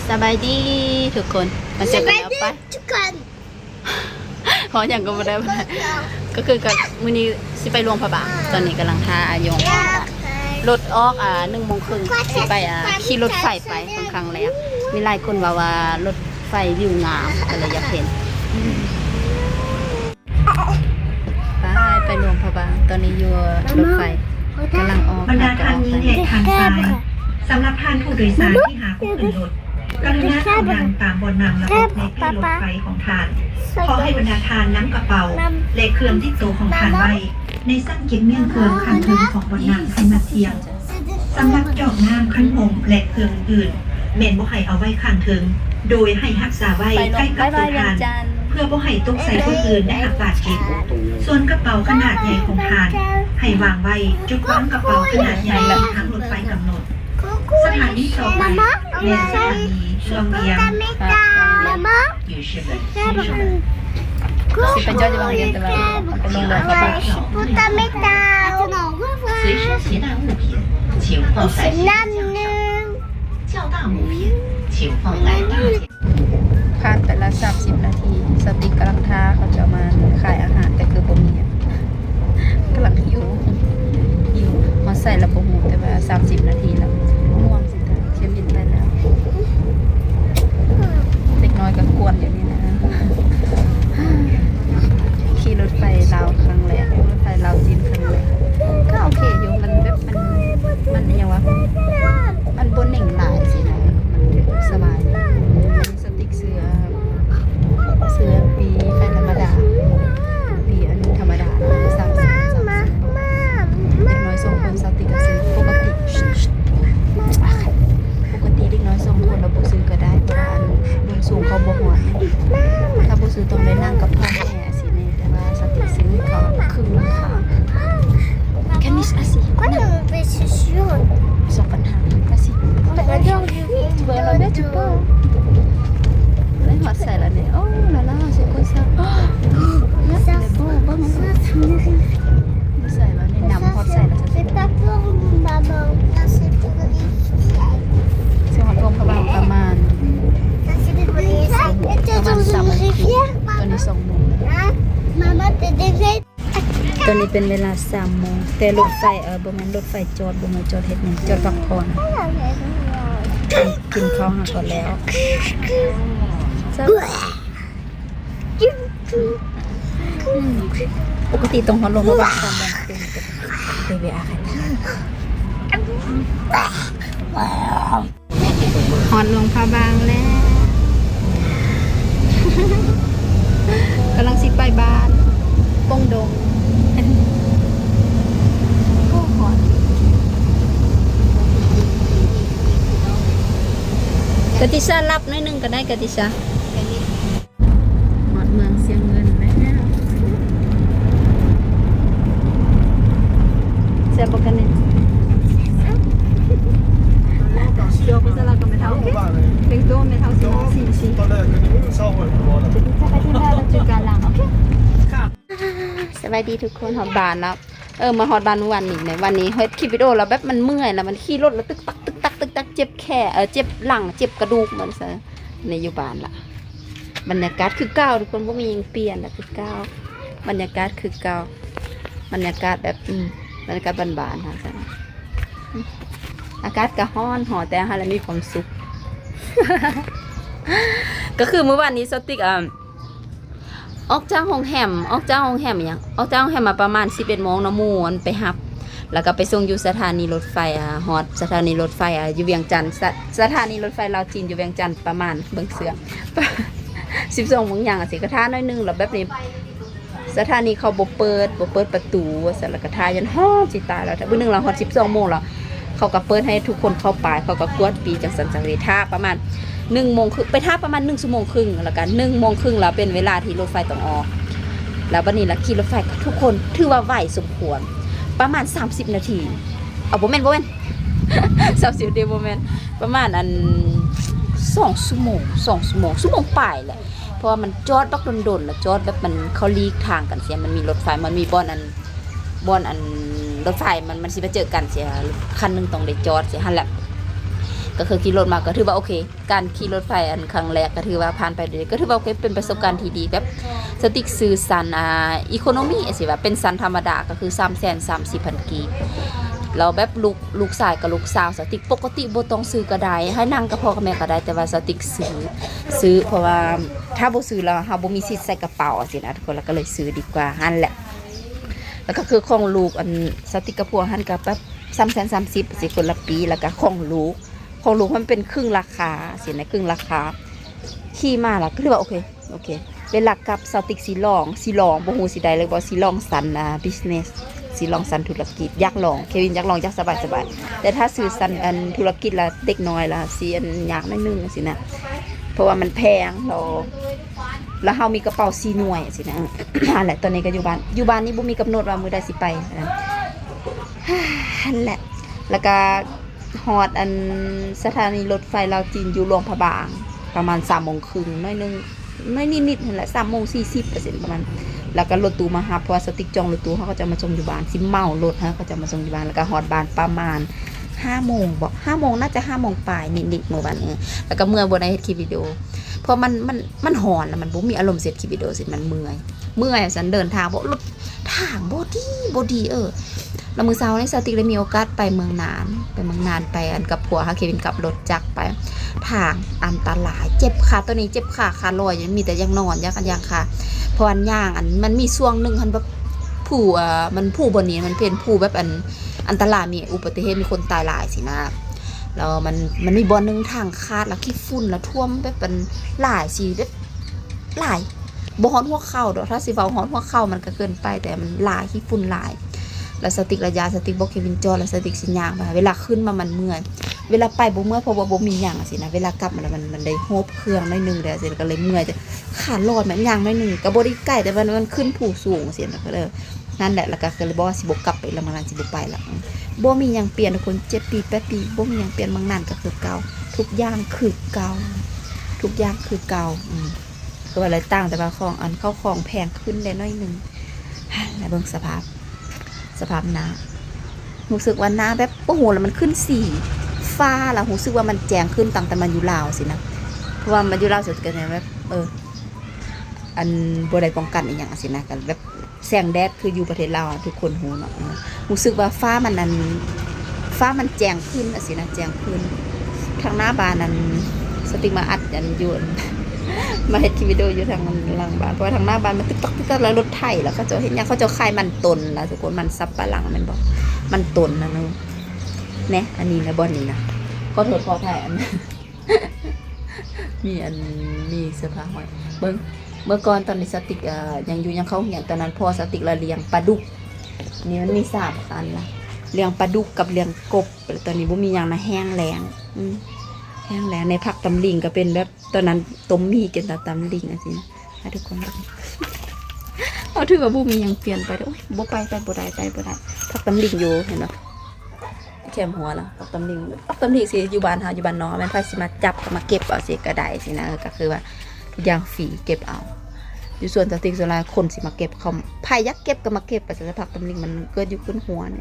ສະບາຍດີທຸກຄົນ ມາເຈີກັນແລ້ວໄປ ເວົ້າຫຍັງກໍບໍ່ໄດ້ ກໍຄືກັບມື້ນີ້ຊິໄປຫຼວງພະບາງ ຕອນນີ້ກຳລັງຖ້າຢູ່ ລົດອອກ ອ່າ ໜຶ່ງໂມງເຄິ່ງ ຊິໄປ ອ່າ ຂີ່ລົດໄຟໄປ ຂ້ອນຂ້າງແລກ ມີຫຼາຍຄົນເວົ້າວ່າລົດໄຟວິວງາມ ກໍເລີຍຢາກເຫັນ ໄປ ໄປຫຼວງພະບາງ ຕອນນີ້ຢູ່ລົດໄຟກຳລັງອອກ ບັນດາທ່ານຍິງ ແລະ ທ່ານຊາຍ ສຳລັບທ່ານຜູ້ໂດຍສານທີ່ຫາບໍ່ຂຶ້ນລົດ ກະລຸນາເຂົ້ານັ່ງຕາມບ່ອນນັ່ງລະບົບໃນປ້າຍລົດໄຟຂອງທ່ານ. ຂໍໃຫ້ບັນດາທ່ານນຳກະເປົາ ແລະ ເຄື່ອງຕິດໂຕຂອງທ່ານໄວ້ ໃນຊັ້ນເກັບມ້ຽນເຄື່ອງຂ້າງເທິງຂອງບ່ອນນັ່ງໃຫ້ໝັດທ່ຽງ. ສຳລັບຈອກນ້ຳ ຄັນຫົ່ມ ແລະ ເຄື່ອງອື່ນໆ ແມ່ນບໍ່ໃຫ້ເອົາໄວ້ຂ້າງເທິງ ໂດຍໃຫ້ຮັກສາໄວ້ໃກ້ກັບໂຕທ່ານ ເພື່ອບໍ່ໃຫ້ຕົກໃສ່ຄົນອື່ນໄດ້ຮັບບາດເຈັບ. ສ່ວນກະເປົາຂະໜາດໃຫຍ່ຂອງທ່ານ ໃຫ້ວາງໄວ້ຈຸດວາງກະເປົາຂະໜາດໃຫຍ່ທີ່ທາງລົດໄຟກຳນົດ. ສະຖານີຕໍ່ໄປແມ່ນສະຖານີວັງວຽງ. ຊິໄປຈອດຢູ່ວັງວຽງ ແຕ່ວ່າໄປລົງເຮືອເຂົ້າໄປ 随身携带物品，请放在行李架上。较大物品，请放在大件。 ຜ່ານໄປລະສາມສິບນາທີ ສາວຕິກກຳລັງຖ້າເຂົາເຈົ້າມາຂາຍອາຫານ ແຕ່ຄືບໍ່ມີ ກຳລັງຫິວ ຫິວ ຮອດໃສລະບໍ່ຮູ້ ແຕ່ວ່າສາມສິບນາທີລະ ງ່ວງຊິຕາຍ ຂຽນບິນໄປແລ້ວ ເດັກນ້ອຍກໍກວນຢູ່ນີ້ນະ ຂີ່ລົດໄຟລາວຄັ້ງແລກ ລົດໄຟລາວຈີນຄັ້ງແລກ ກໍໂອເຄຢູ່ ມັນແບບ ມັນ ມັນອີ່ຫຍັງວະ ມັນບໍ່ເໜັງຫຼາຍຊີ້ນະ ມັນສະບາຍ ສະຕິກເສື້ອ ເສື້ອມີໄຟທຳມະດາ ມີອັນທຳມະດາ ສາມສິບ ສາມສິບ ເດັກນ້ອຍສອງຄົນ ສະຕິກກໍຊື້ ປົກກະຕິ ປົກກະຕິເດັກນ້ອຍສອງຄົນລະບໍ່ຊື້ກໍໄດ້ ເພາະວ່າອັນ ເບື້ອງສູງເຂົາບໍ່ຮອດ ຖ້າບໍ່ຊື້ຕ້ອງໄດ້ນັ່ງກັບພໍ່ແມ່ ແຕ່ວ່າສະຕິກຊື້ເຂົາຄຶ່ງລາຄາ Can this asi? Quoi le répétition? ສອງພັນຫ້າ asi. Tu veux un verre, tu peux. ໄດ້ຮອດໃສລະນີ້? Oh là là, c'est quoi ça? Regarde, c'est beau, bon. ຢູ່ໃສລະນີ້? ນຳຮອດໃສລະ? C'est pas pour maman, ça c'est pour les filles. ຊິຮອດໂຮງພະບາງປະມານ Ça c'est pour les filles. ປະມານສາມໂມງ ຕອນນີ້ສອງໂມງ Maman, t'es déjà ຕອນນີ້ເປັນເວລາສາມໂມງ ແຕ່ລົດໄຟ ເອີ ບໍ່ແມ່ນລົດໄຟຈອດ ບໍ່ແມ່ນຈອດເຮັດຫຍັງ ຈອດພັກຜ່ອນ ກິນ ກິນເຂົ້າຫາກ່ອນແລ້ວ ປົກກະຕິຕ້ອງຮອດລົງມາວ່າສາມໂມງເຕັມ ເດເວອາໄຄ ຮອດຫຼວງພະບາງແລ້ວ ກຳລັງຊິໄປບ້ານປົງດົງ ໂອ້ ຮ້ອນ ກະຕິຊາ ຫຼັບໜ້ອຍໜຶ່ງກໍໄດ້ ກະຕິຊາ. ຮອດເມືອງຊຽງເງິນແລ້ວ ແຊບບໍ່ກັນນີ້ ໂຍກໄປໃສ່ລາວກັບແມ່ເຖົ້າ ແຕ່ງຕົວແມ່ເຖົ້າຊິມາສີ ສະບາຍດີທຸກຄົນ ຮອດບ້ານແລ້ວ ເອີ ມາຮອດບ້ານມື້ວານນີ້ ວັນນີ້ເຮັດຄລິບວິດີໂອແລ້ວແບບມັນເມື່ອຍ ແລ້ວມັນຂີ່ລົດແລ້ວຕຶກຕັກ ຕຶກຕັກ ຕຶກຕັກ ເຈັບແຂ້ ເອີ ເຈັບຫຼັງ ເຈັບກະດູກ ມັນ ນີ້ຢູ່ບ້ານລະ ບັນຍາກາດຄືເກົ່າທຸກຄົນ ບໍ່ມີຫຍັງປ່ຽນລະ ຄືເກົ່າ ບັນຍາກາດຄືເກົ່າ ບັນຍາກາດແບບ ອືມ ບັນຍາກາດບ້ານໆ ເຮົາຊັ້ນ ອາກາດກະຮ້ອນ ຮ້ອນ ແຕ່ເຮົາລະມີຄວາມສຸກ ກໍຄືມື້ວານນີ້ສາວຕິກ ອາ ອອກຈາກໂຮງແຮມ ອອກຈາກໂຮງແຮມຫຍັງ ອອກຈາກໂຮງແຮມມາປະມານສິບເອັດໂມງເນາະ ໝູ່ອັນໄປຮັບ ແລ້ວກໍໄປສົ່ງຢູ່ສະຖານີລົດໄຟ ອາ ຮອດສະຖານີລົດໄຟ ອາ ຢູ່ວຽງຈັນ ສະ ສະຖານີລົດໄຟລາວຈີນຢູ່ວຽງຈັນ ປະມານ ເບິ່ງເຊື່ອງ ສິບສອງໂມງຫຍັງ ອາ ຊິກະຖ້າໜ້ອຍໜຶ່ງ ແລ້ວແບບນີ້ ສະຖານີເຂົາບໍ່ເປີດ ບໍ່ເປີດປະຕູວ່າຊັ້ນ ແລ້ວກະຖ້າຈົນຮ້ອນຊິຕາຍແລ້ວ ມື້ໜຶ່ງລະຮອດສິບສອງໂມງແລ້ວ ເຂົາກະເປີດໃຫ້ທຸກຄົນເຂົ້າໄປ ເຂົາກະກວດປີ້ ຈັ່ງຊັ້ນຈັ່ງນີ້ ຖ້າປະມານໜຶ່ງໂມງ ໄປຖ້າປະມານໜຶ່ງຊົ່ວໂມງຄຶ່ງ ແລ້ວກະໜຶ່ງໂມງຄຶ່ງລະເປັນເວລາທີ່ລົດໄຟຕ້ອງອອກ ແລ້ວບັດນີ້ລະຂີ່ລົດໄຟ ທຸກຄົນ ຖືວ່າໄວສົມຄວນ ປະມານສາມສິບນາທີ ເອົາ ບໍ່ແມ່ນ ບໍ່ແມ່ນ ສາມສິບນາທີ ບໍ່ແມ່ນ ປະມານອັນ ສອງຊົ່ວໂມງ ສອງຊົ່ວໂມງ ຊົ່ວໂມງປາຍແຫຼະ ເພາະວ່າມັນຈອດບັກດົນໆ ລະຈອດແບບມັນ ເຂົາຫຼີກທາງກັນເສຍ ມັນມີລົດໄຟ ມັນມີບ່ອນອັນ ບ່ອນອັນລົດໄຟມັນ ມັນຊິມາເຈີກັນເສຍ ຄັນໜຶ່ງຕ້ອງໄດ້ຈອດເສຍຫັ້ນແຫຼະ ກໍຄືຂີ່ລົດມາກໍຖືວ່າໂອເຄ ການຂີ່ລົດໄຟອັນຄັ້ງແລກກໍຖືວ່າຜ່ານໄປດ້ວຍດີ ກໍຖືວ່າໂອເຄ ເປັນປະສົບການທີ່ດີ ແບບສະຕິກຊື້ຊັ້ນ ອ່າ ອີໂຄໂນມີ ຊິວ່າເປັນຊັ້ນທຳມະດາ ກໍຄືສາມແສນສາມສິບພັນກີບ ແລ້ວແບບລູກ ລູກຊາຍກັບລູກສາວສະຕິກ ປົກກະຕິບໍ່ຕ້ອງຊື້ກໍໄດ້ ໃຫ້ນັ່ງກັບພໍ່ກັບແມ່ກໍໄດ້ ແຕ່ວ່າສະຕິກຊື້ ຊື້ ເພາະວ່າຖ້າບໍ່ຊື້ແລ້ວເຮົາບໍ່ມີສິດໃສ່ກະເປົາ ຊີ້ນະທຸກຄົນ ແລ້ວກໍເລີຍຊື້ດີກວ່າ ຫັ້ນແຫຼະ. ແລ້ວກໍຄືຂອງລູກ ອັນສະຕິກກັບຜົວຫັ້ນກໍແບບສາມແສນສາມສິບ ຊີ້ ຄົນລະປີ ແລ້ວກໍຂອງລູກ ຂອງລູກມັນເປັນຄຶ່ງລາຄາຊີ້ນະ ຄຶ່ງລາຄາ ຂີ່ມາແລ້ວກໍຖືວ່າໂອເຄ ໂອເຄ ເວລາກັບສະຕິກຊິລອງ ຊິລອງ ບໍ່ຮູ້ຊິໄດ້ຫຼືບໍ່ ຊິລອງຊັ້ນ ອ່າ ບິສເນສ ຊິລອງຊັ້ນທຸລະກິດ ຢາກລອງ ເຄວິນຢາກລອງ ຢາກສະບາຍໆ ແຕ່ຖ້າຊື້ຊັ້ນອັນທຸລະກິດລະເດັກນ້ອຍລະຊິອັນຍາກໜ້ອຍໜຶ່ງຊີ້ນະ ເພາະວ່າມັນແພງ ແລ້ວ ແລ້ວເຮົາມີກະເປົາສີ່ໜ່ວຍຊີ້ນະ ຫັ້ນແຫຼະ ຕອນນີ້ກໍຢູ່ບ້ານ ຢູ່ບ້ານນີ້ບໍ່ມີກຳນົດວ່າມື້ໃດຊິໄປ ຫັ້ນແຫຼະ ແລ້ວກໍຮອດອັນສະຖານີລົດໄຟລາວຈີນຢູ່ຫຼວງພະບາງ ປະມານສາມໂມງຄຶ່ງ ໜ້ອຍໜຶ່ງ ໜ້ອຍນິດໆຫັ້ນແຫຼະ ສາມໂມງສີ່ສິບປະມານ ແລ້ວກໍລົດຕູ້ມາຮັບ ເພາະວ່າສະຕິກຈອງລົດຕູ້ ເຂົາກໍຈະມາສົ່ງຢູ່ບ້ານ ຊິເໝົາລົດໃຫ້ເຂົາເຈົ້າມາສົ່ງຢູ່ບ້ານ ແລ້ວກໍຮອດບ້ານປະມານຫ້າໂມງບໍ ຫ້າໂມງ ໜ້າຈະຫ້າໂມງປາຍນິດໆ ມື້ວານນີ້ ແລ້ວກໍເມື່ອຍ ບໍ່ໄດ້ເຮັດຄລິບວິດີໂອ ເພາະມັນ ມັນ ມັນຮ້ອນ ແລ້ວມັນບໍ່ມີອາລົມເຮັດຄລິບວິດີໂອ ຊີ້ ມັນເມື່ອຍ ເມື່ອຍ ຊັ້ນເດີນທາງບໍ່ ລົດທາງບໍ່ດີ ບໍ່ດີ ເອີ ແລ້ວມື້ເຊົ້ານີ້ສະຕິກໄດ້ມີໂອກາດໄປເມືອງນານ ໄປເມືອງນານ ໄປອັນກັບຜົວຫາເຄວິນ ກັບລົດຈັກໄປ ທາງອັນຕະລາຍ ເຈັບຂາ ຕອນນີ້ເຈັບຂາ ຂາລອຍ ຍັງມີແຕ່ຢາກນອນ ຢາກອັນ ຢາກຄາ ເພາະອັນຍ່າງ ອັນ ມັນມີຊ່ວງໜຶ່ງຫັ້ນແບບ ພູ ເອີ ມັນ ພູບ່ອນນີ້ມັນເປັນພູແບບອັນ ອັນຕະລາຍ ມີອຸບັດຕິເຫດ ມີຄົນຕາຍຫຼາຍຊີ້ນະ ແລ້ວມັນ ມັນມີບ່ອນໜຶ່ງທາງຂາດ ແລ້ວຂີ້ຝຸ່ນ ແລ້ວຖ້ວມແບບອັນຫຼາຍຊີ້ ແບບຫຼາຍ ບໍ່ຮອດຫົວເຂົ່າດອກ ຖ້າຊິເວົ້າຮອດຫົວເຂົ່າມັນກໍເກີນໄປ ແຕ່ມັນຫຼາຍ ຂີ້ຝຸ່ນຫຼາຍ ແລ້ວສະຕິກລະຢ້ານ ສະຕິກບອກເຄວິນຈອດ ແລ້ວສະຕິກຊິຍ່າງໄປ ເວລາຂຶ້ນມາມັນເມື່ອຍ ເວລາໄປບໍ່ເມື່ອຍ ເພາະວ່າບໍ່ມີຫຍັງຊີ້ນະ ເວລາກັບມາແລ້ວມັນ ມັນໄດ້ໂຮບເຄື່ອງໜ້ອຍໜຶ່ງແລ້ວຊີ້ ກໍເລີຍເມື່ອຍ ຂາລອດ ມັນຍ່າງໜ້ອຍໜຶ່ງ ກໍບໍ່ໄດ້ໄກ ແຕ່ວ່າມັນຂຶ້ນພູສູງຊີ້ນະ ກໍເລີຍ ນັ້ນແຫຼະ ແລ້ວກໍ ກໍເລີຍບອກວ່າຊິບໍ່ກັບໄປລະ ເມືອງນານຊິບໍ່ໄປລະ ອືມ ບໍ່ມີຫຍັງປ່ຽນທຸກຄົນ ເຈັດປີ ແປດປີ ບໍ່ມີຫຍັງປ່ຽນ ເມືອງນານກໍຄືເກົ່າ ທຸກຢ່າງຄືເກົ່າ ທຸກຢ່າງຄືເກົ່າ ອືມ ຄືວ່າລະ ຕ່າງແຕ່ວ່າຂອງ ອັນ ເຂົ້າຂອງແພງຂຶ້ນແດ່ໜ້ອຍໜຶ່ງ ແລະ ເບິ່ງສະພາບ ສະພາບໜ້າ ຮູ້ສຶກວ່າໜ້າແບບ ບໍ່ຮູ້ລະ ມັນຂຶ້ນສີຟ້າລະ ຮູ້ສຶກວ່າມັນແຈ້ງຂຶ້ນຕັ້ງແຕ່ມາຢູ່ລາວຊີ້ນະ ເພາະວ່າມາຢູ່ລາວສຸດກໍແບບ ເອີ ອັນ ບໍ່ໄດ້ປ້ອງກັນອີ່ຫຍັງຊີ້ນະ ກໍແບບ ແສງແດດຄືຢູ່ປະເທດລາວ ທຸກຄົນຮູ້ເນາະ ເອີ ຮູ້ສຶກວ່າຟ້າມັນ ອັນ ຟ້າມັນແຈ້ງຂຶ້ນຈັ່ງຊີ້ນະ ແຈ້ງຂຶ້ນ ທາງໜ້າບ້ານ ອັນ ສະຕິກມາອັດ ອັນ ຢູ່ ອັນ ມາເຮັດຄລິບວິດີໂອຢູ່ທາງຫຼັງບ້ານ ເພາະວ່າທາງໜ້າບ້ານມັນຕຶກຕັກ ຕຶກຕັກ ແລ້ວລົດໄຖ ແລ້ວເຂົາເຈົ້າເຮັດຫຍັງ ເຂົາເຈົ້າຂາຍມັນຕົ້ນລະທຸກຄົນ ມັນສັບປະຫຼັງແມ່ນບໍ່ ມັນຕົ້ນນະເນາະ ແນະ ອັນນີ້ນະ ບ່ອນນີ້ນະ ຂໍໂທດຂໍອະໄພ ອັນ ມີອັນ ມີເສື້ອຜ້າຫ້ອຍ ເບິ່ງ ເມື່ອກ່ອນຕອນທີ່ສະຕິກ ເອີ ຍັງຢູ່ ຍັງເຂົ້າໂຮງຮຽນ ຕອນນັ້ນພໍ່ສະຕິກລະລ້ຽງປາດຸກ ນີ້ມັນມີສາມອັນລະ ລ້ຽງປາດຸກກັບລ້ຽງກົບ ແລ້ວຕອນນີ້ບໍ່ມີຫຍັງນະ ແຫ້ງແລ້ງ ອືມ ແຫ້ງແລ້ງ ໃນຜັກຕຳລິງກໍເປັນແບບ ຕອນນັ້ນຕົ້ມໝີ່ກິນແຕ່ຕຳລິງຈັ່ງຊີ້ນະ ໃຫ້ທຸກຄົນເບິ່ງ ເອົາ ຖືວ່າບໍ່ມີຫຍັງປ່ຽນໄປເດີ ໂອ້ຍ ບໍ່ໄປ ໄປບໍ່ໄດ້ ໄປບໍ່ໄດ້ ຜັກຕຳລິງຢູ່ ເຫັນບໍ່? ແຄມຫົວລະ ຜັກຕຳລິງ ຜັກຕຳລິງຊິຢູ່ບ້ານເຮົາ ຢູ່ບ້ານນອກ ແມ່ນໃຜຊິມາຈັບ ມາເກັບເອົາຊິກໍໄດ້ຊີ້ນະ ກໍຄືວ່າທຸກຢ່າງຟຣີ ເກັບເອົາ ຢູ່ສວນສະຕິກ ສ່ວນຫຼາຍຄົນຊິມາເກັບ ເຂົາ ໃຜຢາກເກັບກໍມາເກັບ ແຕ່ຜັກຕຳລິງມັນເກີດຢູ່ກົ້ນຫົວນີ້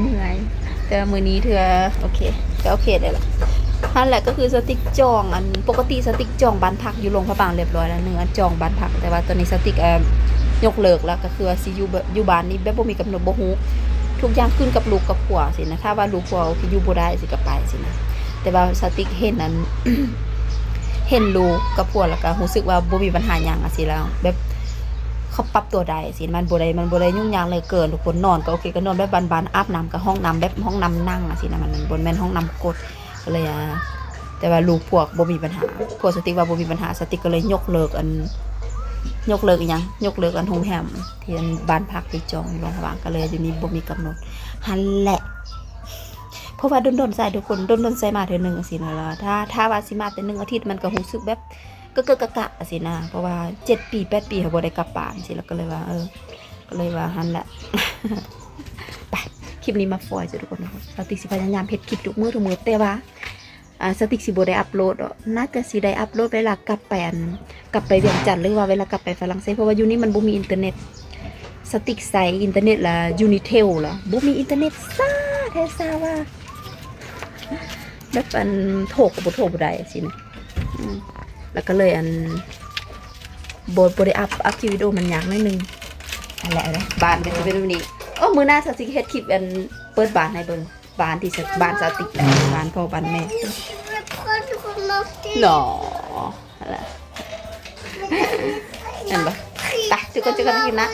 ເມື່ອຍ ແຕ່ວ່າມື້ນີ້ຖືວ່າໂອເຄ ກໍໂອເຄໄດ້ລະ ຫັ້ນແຫຼະ ກໍຄືສະຕິກຈອງ ອັນ ປົກກະຕິສະຕິກຈອງບ້ານພັກຢູ່ຫຼວງພະບາງລຽບຮ້ອຍແລ້ວ ໜຶ່ງ ອັນຈອງບ້ານພັກ ແຕ່ວ່າຕອນນີ້ສະຕິກ ເອີ ຍົກເລີກແລ້ວ ກໍຄືວ່າຊິຢູ່ແບບ ຢູ່ບ້ານນີ້ແບບບໍ່ມີກຳນົດ ບໍ່ຮູ້ ທຸກຢ່າງຂຶ້ນກັບລູກກັບຜົວຊີ້ນະ ຖ້າວ່າລູກຜົວໂອເຄຢູ່ບໍ່ໄດ້ຊິກໍໄປຊີ້ນະ ແຕ່ວ່າສະຕິກເຫັນ ອັນ ເຫັນລູກກັບຜົວແລ້ວກໍຮູ້ສຶກວ່າບໍ່ມີບັນຫາຫຍັງຈັ່ງຊີ້ແລ້ວ ແບບເຂົາປັບຕົວໄດ້ຊີ້ ມັນບໍ່ໄດ້ ມັນບໍ່ໄດ້ຫຍຸ້ງຍາກເຫຼືອເກີນ ທຸກຄົນ ນອນກໍໂອເຄ ກໍນອນແບບບ້ານໆ ອາບນ້ຳກໍຫ້ອງນ້ຳແບບຫ້ອງນ້ຳນັ່ງຈັ່ງຊີ້ນະ ມັນ ມັນບໍ່ແມ່ນຫ້ອງນ້ຳກົດ ກໍເລີຍ ອ່າ ແຕ່ວ່າລູກພວກບໍ່ມີບັນຫາ ພວກສະຕິກວ່າບໍ່ມີບັນຫາ ສະຕິກກໍເລີຍຍົກເລີກ ອັນ ຍົກເລີກອີ່ຫຍັງ ຍົກເລີກ ອັນ ໂຮງແຮມທີ່ ອັນ ບ້ານພັກທີ່ຈອງຢູ່ຫຼວງພະບາງ ກໍເລີຍຢູ່ນີ້ບໍ່ມີກຳນົດ ຫັ້ນແຫຼະ ເພາະວ່າດົນໆ ໃສ່ທຸກຄົນ ດົນໆ ໃສ່ມາເທື່ອໜຶ່ງຈັ່ງຊີ້ນະ ແລ້ວຖ້າ ຖ້າວ່າຊິມາແຕ່ໜຶ່ງອາທິດ ມັນກໍຮູ້ສຶກແບບ ກະກະກະກະຊີ້ນະ ເພາະວ່າເຈັດປີ ແປດປີ ເຮົາບໍ່ໄດ້ກັບບ້ານຊີ້ ແລ້ວກໍເລີຍວ່າ ເອີ ກໍເລີຍວ່າຫັ້ນແຫຼະ ໄປ ຄລິບນີ້ມາຟອຍຈົ້ະທຸກຄົນ ສາວຕິກຊິພະຍາຍາມເຮັດຄລິບທຸກມື້ທຸກມື້ ແຕ່ວ່າ ອ່າ ສາວຕິກຊິບໍ່ໄດ້ອັບໂຫຼດດອກ ໜ້າຈະຊິໄດ້ອັບໂຫຼດເວລາກັບໄປ ອັນ ກັບໄປວຽງຈັນ ຫຼືວ່າເວລາກັບໄປຝຣັ່ງເສດ ເພາະວ່າຢູ່ນີ້ມັນບໍ່ມີອິນເຕີເນັດ ສະຕິກໃສ່ອິນເຕີເນັດລະຢູນິເທລລະບໍ່ມີອິນເຕີເນັດຊາແທ້ຊາວ່າ ແບບອັນໂທກກໍບໍ່ໂທກບໍ່ໄດ້ຊີ້ນະ. ອືມ ແລ້ວກໍເລີຍອັນ ບໍ່ ບໍ່ໄດ້ອັບ ອັບຄລິບວິດີໂອມັນຍາກໜ້ອຍໜຶ່ງ. ຫັ້ນແຫຼະ ບ້ານກໍຊິເປັນແບບນີ້. ໂອ້ ມື້ໜ້າສາວຊິເຮັດຄລິບອັນເປີດບ້ານໃຫ້ເບິ່ງ ບ້ານທີ່ສະ ບ້ານສາວຕິກ ບ້ານພໍ່ບ້ານແມ່ເນາະ. ເຫັນບໍ່? ໄປ ທຸກຄົນ ເຈີກັນຄລິບໜ້າ.